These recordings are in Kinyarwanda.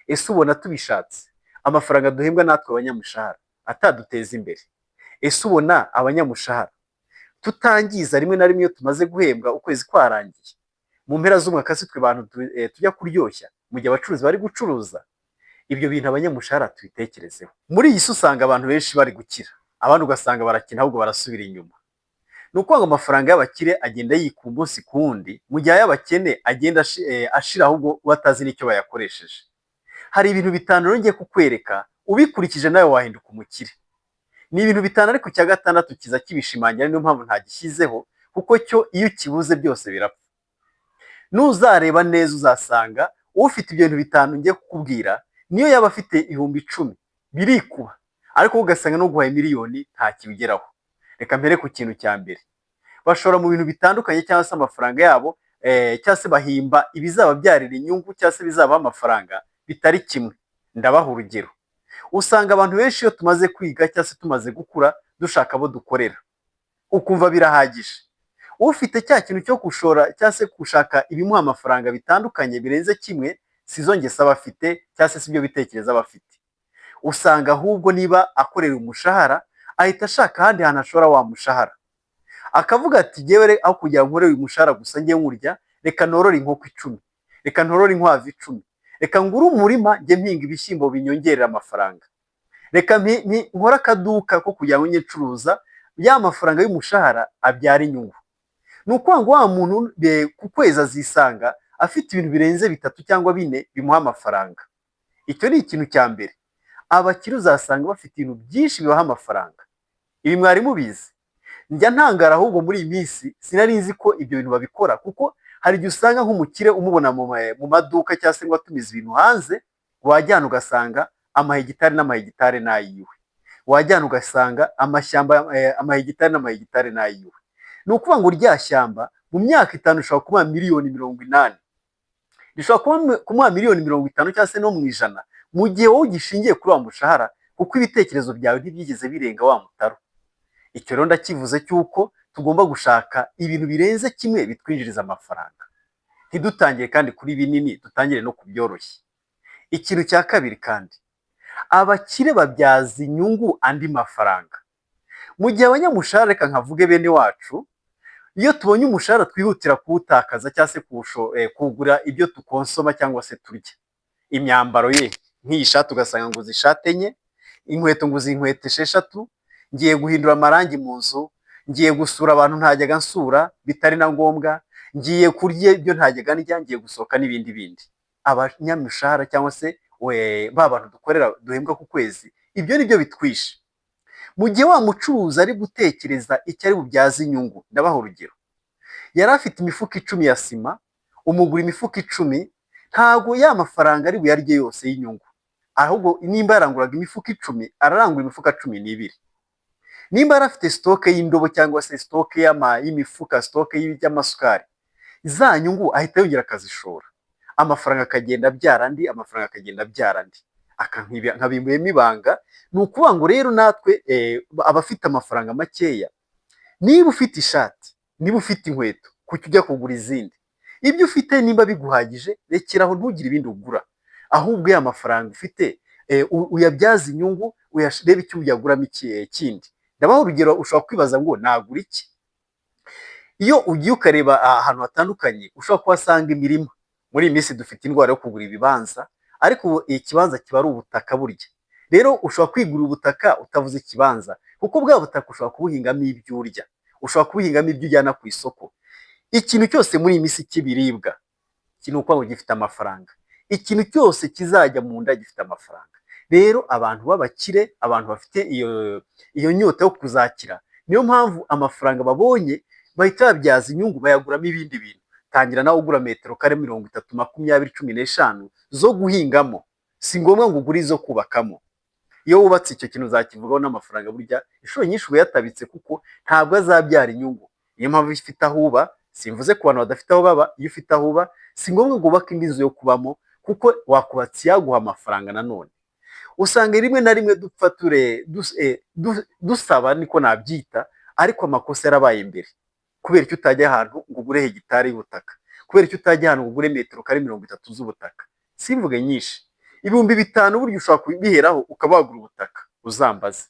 Ese ubona tubishatse amafaranga duhembwa natwe abanyamushahara ataduteza imbere? Ese ubona abanyamushahara tutangiza rimwe na rimwe iyo tumaze guhembwa, ukwezi kwarangiye, mu mpera z'umwaka? Si twe bantu tujya kuryoshya mu gihe abacuruzi bari gucuruza? Ibyo bintu abanyamushahara tubitekerezeho. Muri iyi si usanga abantu benshi bari gukira, abandi ugasanga barakina, ahubwo barasubira inyuma. Ni ukuvuga ngo amafaranga y'abakire agenda yikuba umunsi ku wundi, mu gihe ay'abakene agenda ashira, ahubwo batazi n'icyo bayakoresheje. Hari ibintu bitanu rero ngiye kukwereka, ubikurikije nawe wahinduka umukire. Ni ibintu bitanu, ariko icya gatandatu kiza kibishimangira, niyo mpamvu ntagishyizeho, kuko cyo iyo ukibuze byose birapfa. Nuzareba neza uzasanga ufite ibyo bintu bitanu ngiye kukubwira, niyo yaba afite 10,000 birikuba, ariko ugasanga no guhaye miliyoni nta kibigeraho. Reka mpere ku kintu cya mbere: bashora mu bintu bitandukanye, cyangwa se amafaranga yabo, cyangwa se bahimba ibizababyarira inyungu, cyangwa se bizabaha amafaranga bitari kimwe. Ndabaha urugero: usanga abantu benshi iyo tumaze kwiga cyangwa se tumaze gukura dushaka abo dukorera, ukumva birahagije. Ufite cya kintu cyo gushora cyangwa se gushaka ibimuha amafaranga bitandukanye birenze kimwe, si zo ngeso aba afite, cyangwa se si ibyo bitekerezo aba afite. Usanga ahubwo niba akorera umushahara, ahita ashaka ahandi hantu ashora wa mushahara, akavuga ati: "Jyewe aho kugira ngo nkore uyu mushahara gusa njye nkurya, reka norore inkoko 10, reka ntorore inkwavu 10, reka ngure umurima njye mpinga ibishyimbo binyongerera amafaranga, reka nkore akaduka ko kugira ngo njye ncuruza, ya mafaranga y'umushahara abyara inyungu." Ni ukuvuga ngo wa muntu ku kwezi azisanga afite ibintu birenze bitatu cyangwa bine bimuha amafaranga. Icyo ni ikintu cya mbere. Abakire uzasanga bafite ibintu byinshi bibaha amafaranga. Ibi mwari mubizi? Njya ntangara ahubwo muri iyi minsi, sinari nzi ko ibyo bintu babikora, kuko hari igihe usanga nk'umukire umubona mu maduka cyangwa se ngo atumiza ibintu hanze, wajyana ugasanga amahegitari n'amahegitari ni ayiwe, wajyana ugasanga amashyamba, amahegitari n'amahegitari ni ayiwe. Ni ukuvuga ngo rya shyamba mu myaka 5 rishobora kumuha miliyoni 80, rishobora kumuha miliyoni 50 cyangwa se no mu ijana, mu gihe wowe ugishingiye kuri wa mushahara, kuko ibitekerezo byawe ntibyigeze birenga wa mutaro. Icyo rero ndakivuze cy'uko tugomba gushaka ibintu birenze kimwe bitwinjiriza amafaranga. Ntidutangire kandi kuri binini, dutangire no ku byoroshye. Ikintu cya kabiri kandi, abakire babyaza inyungu andi mafaranga. Mu gihe abanyamushahara, reka nkavuge bene wacu, iyo tubonye umushahara twihutira kuwutakaza cyangwa se kuwugura ibyo tukonsoma cyangwa se turya, imyambaro ye nk'iyi shati ugasanga nguze ishati enye, inkweto nguze inkweto esheshatu, ngiye guhindura amarangi mu nzu, ngiye gusura abantu ntajyaga nsura bitari na ngombwa, ngiye kurya ibyo ntajyaga ndya, ngiye gusohoka n'ibindi bindi. Abanyamushahara cyangwa se ba bantu dukorera duhembwa ku kwezi, ibyo ni byo bitwishe. Mu gihe wa mucuruzi ari gutekereza icyo ari bubyaze inyungu, ndabaha urugero: yari afite imifuka 10 ya sima, umugura imifuka 10, ntabwo ya mafaranga ari buyarye yose y'inyungu, ahubwo nimba yaranguraga imifuka 10, ararangura imifuka 12. Nimba yari afite stock y'indobo cyangwa se stock y'imifuka, stock y'amasukari, za nyungu ahita yongera akazishora, amafaranga akagenda abyara andi, amafaranga akagenda abyara andi. Nkabimbuyemo ibanga. Ni ukuvuga ngo rero natwe abafite amafaranga makeya, niba ufite ishati, niba ufite inkweto, kuki ujya kugura izindi? Ibyo ufite nimba biguhagije, rekeraho, ntugire ibindi ugura. Ahubwo ya mafaranga ufite uyabyaze inyungu, urebe icyo uyaguramo ikindi. Ndabaha urugero: ushobora kwibaza ngo nagura iki? Iyo ugiye ukareba ahantu hatandukanye, ushobora kuhasanga imirima. Muri iyi minsi dufite indwara yo kugura ibibanza, ariko ubu ikibanza kiba ari ubutaka burya. Rero ushobora kwigurira ubutaka utavuze ikibanza, kuko bwa butaka ushobora kubuhingamo ibyo urya, ushobora kubuhingamo ibyo ujyana ku isoko. Ikintu cyose muri iyi minsi cy'ibiribwa ni ukuvuga ngo gifite amafaranga. Ikintu cyose kizajya mu nda gifite amafaranga. Rero abantu b'abakire, abantu bafite iyo nyota yo kuzakira, niyo mpamvu amafaranga babonye bahita babyaza inyungu, bayaguramo ibindi bintu. Tangira nawe ugura metero kare 30, 20, 15 zo guhingamo. Si ngombwa ngo ugure izo kubakamo. Iyo wubatse, icyo kintu uzakivugaho, n'amafaranga burya inshuro nyinshi uba uyatabitse, kuko ntabwo azabyara inyungu. Niyo mpamvu iyo ufite aho uba, simvuze ku bantu badafite aho baba, iyo ufite aho uba si ngombwa ngo wubake indi nzu yo kubamo, kuko wakubatse iyaguha amafaranga. Nanone usanga rimwe na rimwe dupfa dusaba, niko nabyita, ariko amakosa yarabaye mbere. Kubera icyo utajya ahantu ngo ugure hegitari y'ubutaka? Kubera icyo utajya ahantu ngo ugure metero kare 30 z'ubutaka? Simvuge nyinshi. 5,000 burya ushobora kubiheraho ukaba wagura ubutaka, uzambaze.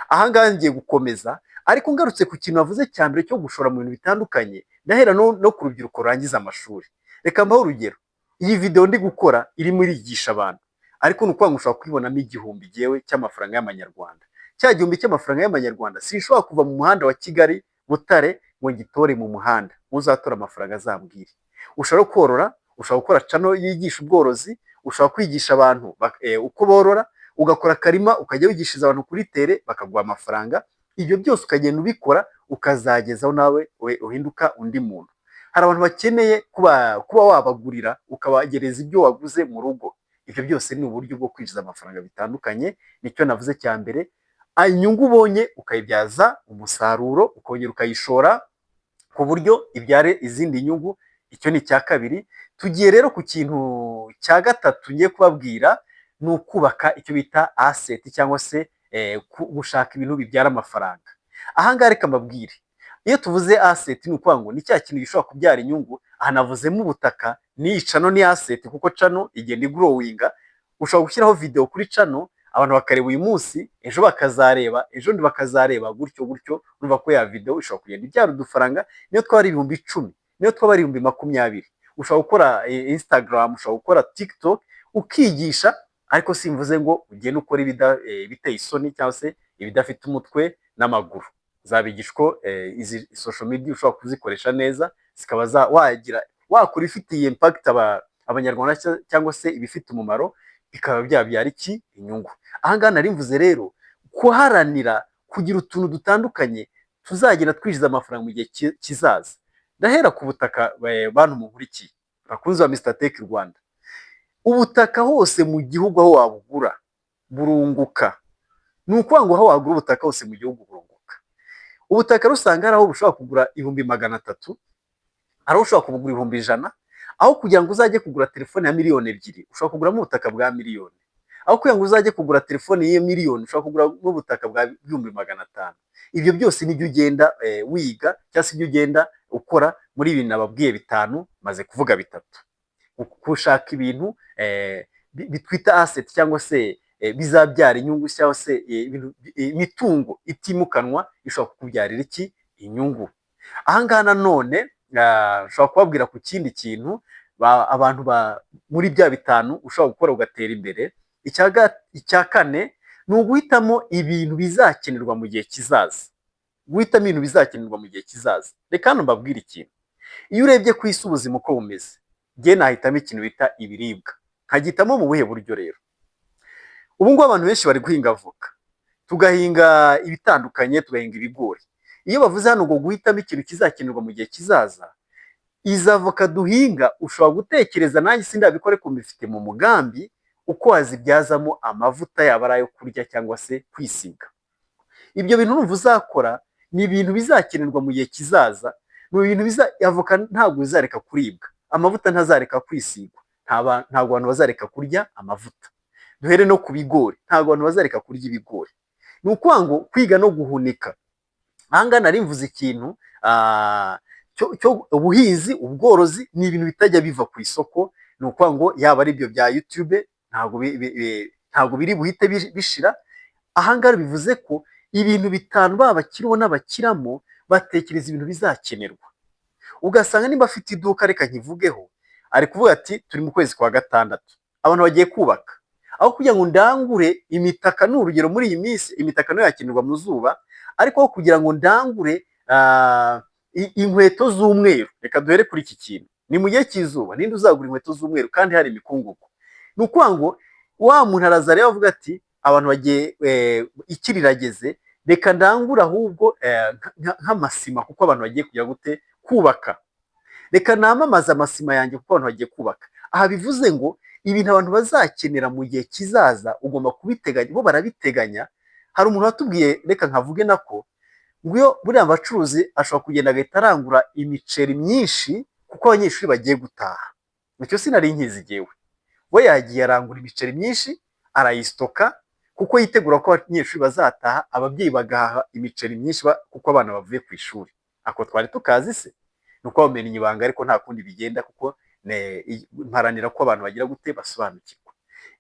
Aha ngaha ngiye gukomeza, ariko ngarutse ku kintu navuze cya mbere cyo gushora mu bintu bitandukanye, ndahera no ku rubyiruko rurangiza amashuri. Reka mbahe urugero: iyi video ndi gukora irimo irigisha abantu, ariko ni ukuvuga ngo ushobora kwibonamo 1000 jyewe cy'amafaranga y'amanyarwanda. Cya 1000 cy'amafaranga y'amanyarwanda sinshobora kuva mu muhanda wa Kigali Butare ngo ngitore mu muhanda. Uzatora amafaranga azambwire. Ushobora korora, ushobora gukora channel yigisha ubworozi, ushobora kwigisha abantu uko borora, ugakora akarima ukajya wigishiriza abantu kuri terrain bakaguha amafaranga. Ibyo byose ukagenda ubikora ukazagezaho nawe uhinduka undi muntu. Hari abantu bakeneye kuba wabagurira, ukabagereza ibyo waguze mu rugo. Ibyo byose ni uburyo bwo kwinjiza amafaranga bitandukanye. Nicyo navuze cya mbere: inyungu ubonye ukayibyaza umusaruro, ukongera ukayishora ku buryo ibyare izindi nyungu. Icyo ni icya kabiri. Tugiye rero ku kintu cya gatatu ngiye kubabwira, ni ukubaka icyo bita asset cyangwa se gushaka ibintu bibyara amafaranga. Aha ngaha reka mbabwire: iyo tuvuze asset, ni ukuvuga ngo ni cya kintu gishobora kubyara inyungu. Aha navuzemo ubutaka, n'iyi channel ni asset, kuko channel igenda igrowinga. Ushobora gushyiraho video kuri channel, abantu bakareba uyu munsi, ejo bakazareba, ejo bundi bakazareba, gutyo gutyo. Urumva ko ya video ishobora kugenda ibyara udufaranga, niyo twaba ari 10,000, niyo twaba ari 20,000. Ushobora gukora Instagram, ushobora gukora TikTok ukigisha, ariko simvuze ngo ugende ukore ibiteye isoni cyangwa se ibidafite umutwe n'amaguru. Nzabigisha uko izi social media ushobora kuzikoresha neza, zikaba wagira wakora ifitiye impact Abanyarwanda cyangwa se ibifite umumaro, bikaba byabyara iki? Inyungu. Aha ngaha nari mvuze rero guharanira kugira utuntu dutandukanye tuzagenda twinjiza amafaranga mu gihe kizaza. Ndahera ku butaka. Bantu munkurikiye, bakunzi ba Mr Tech Rwanda, ubutaka hose mu gihugu aho wabugura burunguka. Ni ukuvuga ngo aho wagura ubutaka hose mu gihugu burunguka. Ubutaka rusanga hari aho bushobora kugura 300,000, hari aho ushobora kubugura 100,000. Aho kugira ngo uzajye kugura telefone ya miliyoni 2, ushobora kuguramo ubutaka bwa miliyoni. Aho kugira ngo uzajye kugura telefone y'iyo miliyoni, ushobora kugura n'ubutaka bwa 500,000. Ibyo byose nibyo ugenda wiga cyangwa se ibyo ugenda ukora muri ibi nababwiye bitanu. Maze kuvuga bitatu: gushaka ibintu bitwita asset cyangwa se bizabyara inyungu, cyangwa se imitungo itimukanwa ishobora kukubyarira iki? Inyungu. Aha ngaha nanone nshobora kubabwira ku kindi kintu abantu muri bya bitanu ushobora gukora ugatera imbere. Icya kane ni uguhitamo ibintu bizakenerwa mu gihe kizaza. Guhitamo ibintu bizakenerwa mu gihe kizaza. Reka hano mbabwire ikintu: iyo urebye ku isi ubuzima uko bumeze, njye nahitamo ikintu bita ibiribwa. Nkagihitamo mu buhe buryo rero? Ubu ngubu abantu benshi bari guhinga avoka, tugahinga ibitandukanye, tugahinga ibigori. Iyo bavuze hano ngo guhitamo ikintu kizakenerwa mu gihe kizaza, izi avoka duhinga ushobora gutekereza, nanjye sindabikora ariko mbifite mu mugambi, uko wazibyazamo amavuta, yaba ari ayo kurya cyangwa se kwisiga. Ibyo bintu urumva uzakora ni ibintu bizakenerwa mu gihe kizaza, ni ibintu biza. Avoka ntabwo izareka kuribwa, amavuta ntazareka kwisigwa, ntabwo abantu bazareka kurya amavuta. Duhere no ku bigori, ntabwo abantu bazareka kurya ibigori. Ni ukuvuga ngo kwiga no guhunika. Aha ngaha nari mvuze ikintu cyo ubuhinzi, ubworozi ni ibintu bitajya biva ku isoko. Ni ukuvuga ngo yaba ari ibyo bya YouTube ntabwo biri buhite bishira. Aha ngaha bivuze ko ibintu bitanu baba bakiri ubona bakiramo batekereza ibintu bizakenerwa. Ugasanga niba afite iduka, reka nkivugeho, ari kuvuga ati: "Turi mu kwezi kwa gatandatu, abantu bagiye kubaka. Aho kugira ngo ndangure imitaka," ni urugero, muri iyi minsi imitaka nayo yakenerwa mu zuba, ariko aho kugira ngo ndangure inkweto z'umweru, reka duhere kuri iki kintu, ni mu gihe cy'izuba, ninde uzagura inkweto z'umweru kandi hari imikungugu? Ni ukuvuga ngo wa muntu araza rero avuga ati: "Abantu bagiye, iki rirageze, reka ndangure ahubwo nk'amasima kuko abantu bagiye kujya gute? Kubaka. Reka namamaze amasima yanjye kuko abantu bagiye kubaka." Aha bivuze ngo ibintu abantu bazakenera mu gihe kizaza ugomba kubiteganya, bo barabiteganya. Hari umuntu watubwiye, reka nkavuge nako, ngo iyo buriya abacuruzi ashobora kugenda agahita arangura imiceri myinshi kuko abanyeshuri bagiye gutaha. Icyo sinari nkizi jyewe. We yagiye arangura imiceri myinshi, arayistocka kuko yitegura ko abanyeshuri bazataha, ababyeyi bagahaha imiceri myinshi kuko abana bavuye ku ishuri. Ako twari tukazi se? Ni uko bamenya ibanga, ariko nta kundi bigenda, kuko mparanira ko abantu bagira gute? Basobanukirwa.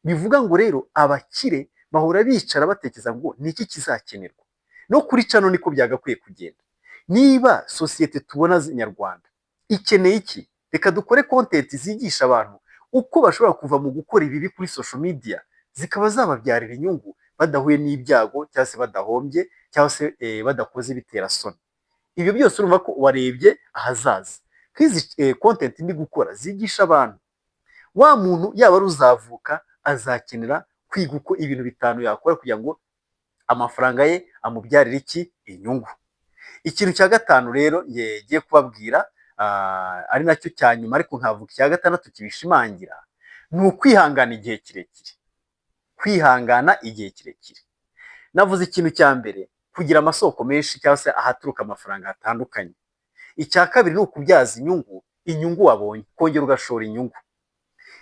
Bivuga ngo rero abakire bahora bicara batekereza ngo ni iki kizakenerwa. No kuri channel niko byagakwiye kugenda. Niba sosiyete tubona nyarwanda ikeneye iki, reka dukore content zigisha abantu uko bashobora kuva mu gukora ibibi kuri social media, zikaba zababyarira inyungu badahuye n'ibyago, cyangwa se badahombye, cyangwa se badakoze ibiterasoni. Ibyo byose urumva ko warebye ahazaza. Nk'izi content ndi gukora zigisha abantu, wa muntu yaba ari uzavuka azakenera kwiga uko ibintu bitanu yakora kugira ngo amafaranga ye amubyarire iki? Inyungu. Ikintu cya gatanu rero ngiye kubabwira, ari nacyo cya nyuma, ariko nkavuga icya gatandatu kibishimangira, ni ukwihangana igihe kirekire. Kwihangana igihe kirekire. Navuze ikintu cya mbere, kugira amasoko menshi cyangwa se ahaturuka amafaranga hatandukanye. Icya kabiri ni ukubyaza inyungu inyungu wabonye, kongera ugashora inyungu.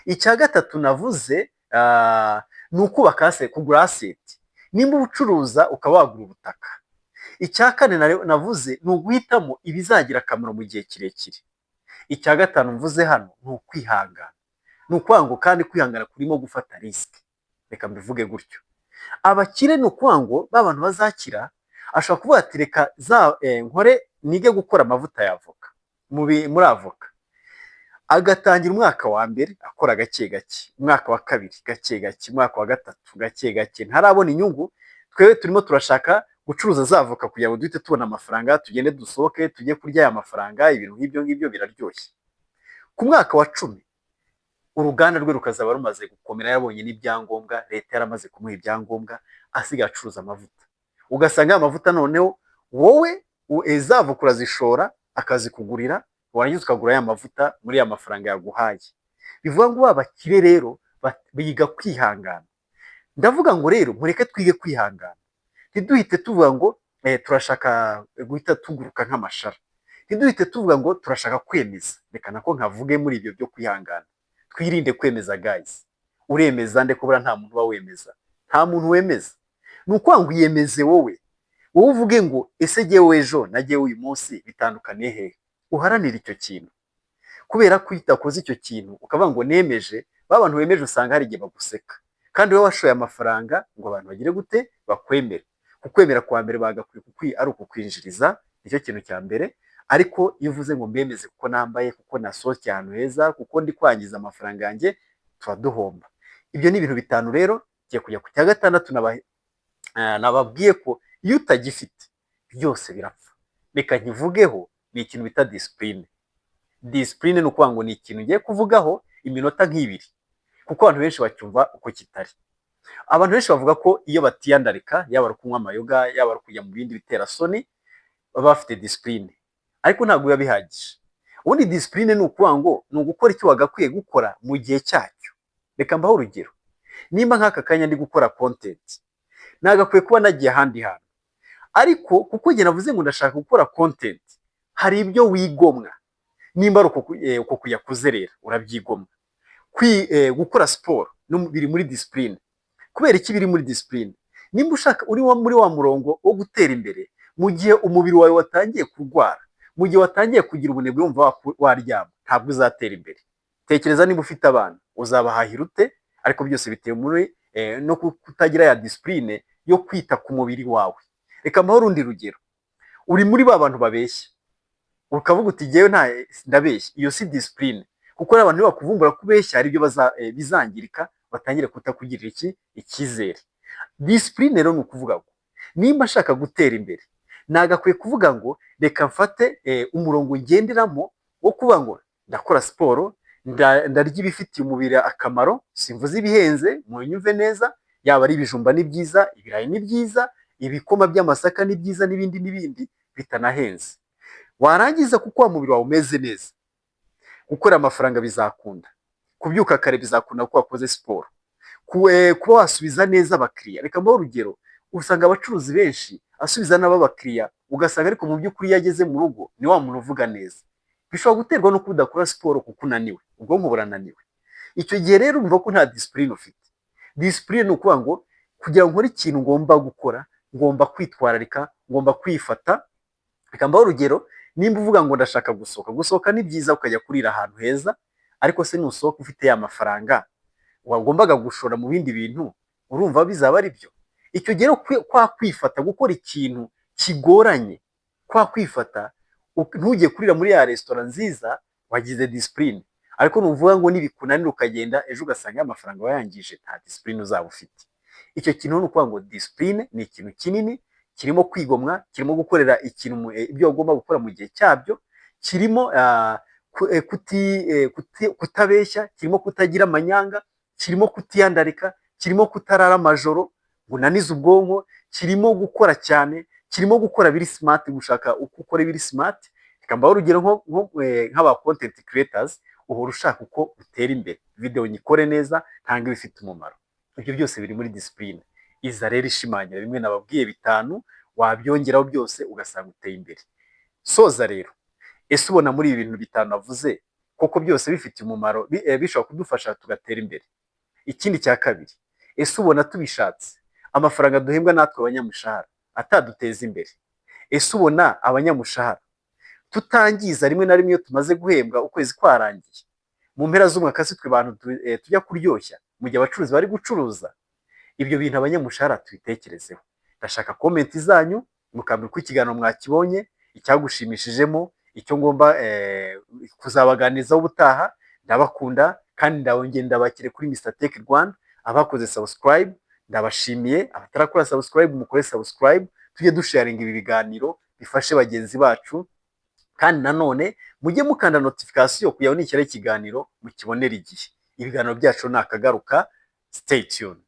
Icya gatatu navuze ni ukubaka asset, kugura asset. Nimba ubucuruza ukaba wagura ubutaka. Icya kane navuze ni uguhitamo ibizagira akamaro mu gihe kirekire. Icya gatanu mvuze hano ni ukwihangana. Ni ukuvuga ngo kandi kwihangana kurimo gufata risk. Reka mbivuge gutyo. Abakire, ni ukuvuga ngo ba bantu bazakira, ashobora kuvuga ati: "Reka za nkore, nige gukora amavuta ya avoka muri avoka." Agatangira umwaka wa mbere akora gake gake, umwaka wa kabiri gake gake, umwaka wa gatatu gake gake, ntarabona inyungu. Twebwe turimo turashaka gucuruza za avoka kugira ngo duhite tubona amafaranga, tugende dusohoke tujye kurya aya mafaranga, ibintu nk'ibyo ngibyo biraryoshye. Ku mwaka wa 10 uruganda rwe rukazaba rumaze gukomera, yabonye n'ibyangombwa, leta yaramaze kumuha ibyangombwa, asigaye acuruza amavuta. Ugasanga aya mavuta noneho wowe za avoka urazishora akazikugurira, warangiza ukagura ya mavuta muri ya mafaranga yaguhaye. Bivuga ngo ba bakire rero biga kwihangana. Ndavuga ngo rero mureke twige kwihangana, ntiduhite tuvuga ngo turashaka guhita tuguruka nk'amashara, ntiduhite tuvuga ngo turashaka kwemeza. Reka nako nkavuge muri ibyo byo kwihangana, twirinde kwemeza. Guys, uremeza nde? Kubura nta muntu uba wemeza, nta muntu wemeza. Ni ukuvuga ngo iyemeze wowe, wowe uvuge ngo: "Ese jyewe ejo na jyewe uyu munsi bitandukaniye hehe?" Uharanire icyo kintu, kubera ko iyo udakoze icyo kintu ukavuga ngo nemeje, ba bantu wemeje usanga hari igihe baguseka, kandi wowe washoye amafaranga ngo abantu bagire gute? Bakwemere. Kukwemera kwa mbere bagakwiye ari ukukwinjiriza, nicyo kintu cya mbere. Ariko iyo uvuze ngo mbemeze kuko nambaye, kuko nasohokeye ahantu heza, kuko ndi kwangiza amafaranga yanjye, tuba duhomba. Ibyo ni ibintu bitanu. Rero ngiye kujya ku cya gatandatu nababwiye ko iyo utagifite byose birapfa. Reka nkivugeho, ni ikintu bita discipline. Discipline ni ukuvuga ngo ni ikintu ngiye kuvugaho iminota nk'ibiri, kuko abantu benshi bacyumva uko kitari. Abantu benshi bavuga ko iyo batiyandarika, yaba ari kunywa amayoga, yaba ari kujya mu bindi biterasoni, baba bafite discipline, ariko ntabwo biba bihagije. Ubundi discipline ni ukuvuga ngo ni ugukora icyo wagakwiye gukora mu gihe cyacyo. Reka mbahe urugero. Nimba nk'aka kanya ndi gukora content, nagakwiye kuba nagiye ahandi hantu, ariko kuko njye navuze ngo ndashaka gukora content, hari ibyo wigomwa. Nimba ari uko kujya kuzerera, urabyigomwa. Gukora siporo biri muri discipline. Kubera iki biri muri discipline? Nimba ushaka uri muri wa murongo wo gutera imbere, mu gihe umubiri wawe watangiye kurwara, mu gihe watangiye kugira ubunebwe, wumva waryama, ntabwo uzatera imbere. Tekereza niba ufite abana, uzabahahira ute? Ariko byose bitewe muri no kutagira ya discipline yo kwita ku mubiri wawe. Reka mbahe urundi rugero. Uri muri ba bantu babeshya, ukavuga uti: "Jyewe nta ndabeshya." Iyo si discipline, kuko abantu nibakuvumbura ko ubeshya, hari ibyo bizangirika, batangire kutakugirira iki? Icyizere. Discipline rero ni ukuvuga ngo nimba nshaka gutera imbere, nagakwiye kuvuga ngo reka mfate umurongo ngenderamo wo kuvuga ngo ndakora siporo, ndarya ibifitiye umubiri akamaro. Simvuze ibihenze, munyumve neza. Yaba ari ibijumba ni byiza, ibirayi ni byiza, ibikoma by'amasaka ni byiza, n'ibindi n'ibindi bitanahenze. Warangiza, kuko wa mubiri wawe umeze neza, gukora amafaranga bizakunda, kubyuka kare bizakunda kuko wakoze siporo, kuba wasubiza neza abakiriya. Reka mbahe urugero. Usanga abacuruzi benshi asubiza nabi abakiriya, ugasanga ariko mu by'ukuri iyo ageze mu rugo ni wa muntu uvuga neza. Bishobora guterwa no kuba udakora siporo kuko unaniwe, ubwonko burananiwe. Icyo gihe rero urumva ko nta discipline ufite. Discipline ni ukuvuga ngo kugira ngo nkore ikintu ngomba gukora, ngomba kwitwararika, ngomba kwifata. Reka mbahe urugero. Nimba uvuga ngo ndashaka gusohoka, gusohoka ni byiza, ukajya kurira ahantu heza, ariko se nusohoka ufite ya mafaranga? Wagombaga gushora mu bindi bintu, urumva bizaba ari byo? Icyo gihe kwa kwifata gukora ikintu kigoranye, kwa kwifata ntujye kurira muri ya resitora nziza, wagize discipline. Ariko nuvuga ngo nibikunanira ukagenda, ejo ugasanga amafaranga wayangije, nta discipline uzaba ufite. Icyo kintu ni ukuvuga ngo discipline ni ikintu kinini kirimo kwigomwa, kirimo gukorera ikintu ibyo ugomba gukora mu gihe cyabyo, kirimo kutabeshya, kirimo kutagira amanyanga, kirimo kutiyandarika, kirimo kutarara amajoro ngo unanize ubwonko, kirimo gukora cyane, kirimo gukora biri smart, gushaka uko ukora ibiri smart. Reka mbahe urugero nk'aba content creators, uhora ushaka uko utera imbere, video nyikore neza, ntanga ibifite umumaro. Ibyo byose biri muri discipline. Iza rero ishimangira bimwe nababwiye bitanu, wabyongeraho byose ugasanga uteye imbere. Soza rero, ese ubona muri ibi bintu bitanu navuze koko byose bifite umumaro, bishobora kudufasha tugatera imbere? Ikindi cya kabiri, ese ubona tubishatse amafaranga duhembwa natwe abanyamushahara ataduteza imbere? Ese ubona abanyamushahara tutangiza rimwe na rimwe iyo tumaze guhembwa, ukwezi kwarangiye, mu mpera z'umwaka si twe bantu tujya kuryoshya mu gihe abacuruzi bari gucuruza? Ibyo bintu abanyamushahara tubitekerezeho. Ndashaka comment zanyu, mukambwira uko ikiganiro mwakibonye, icyagushimishijemo, icyo ngomba kuzabaganirizaho ubutaha. Ndabakunda kandi ndabongera ndabakire kuri Mr Tech Rwanda. Abakoze subscribe ndabashimiye, abatarakora subscribe mukore subscribe, tujye dusharinga ibi biganiro bifashe bagenzi bacu. Kandi nanone mujye mukanda notification kugira ngo nikigera ikiganiro mukibonere igihe. Ibiganiro byacu ni akagaruka. Stay tuned.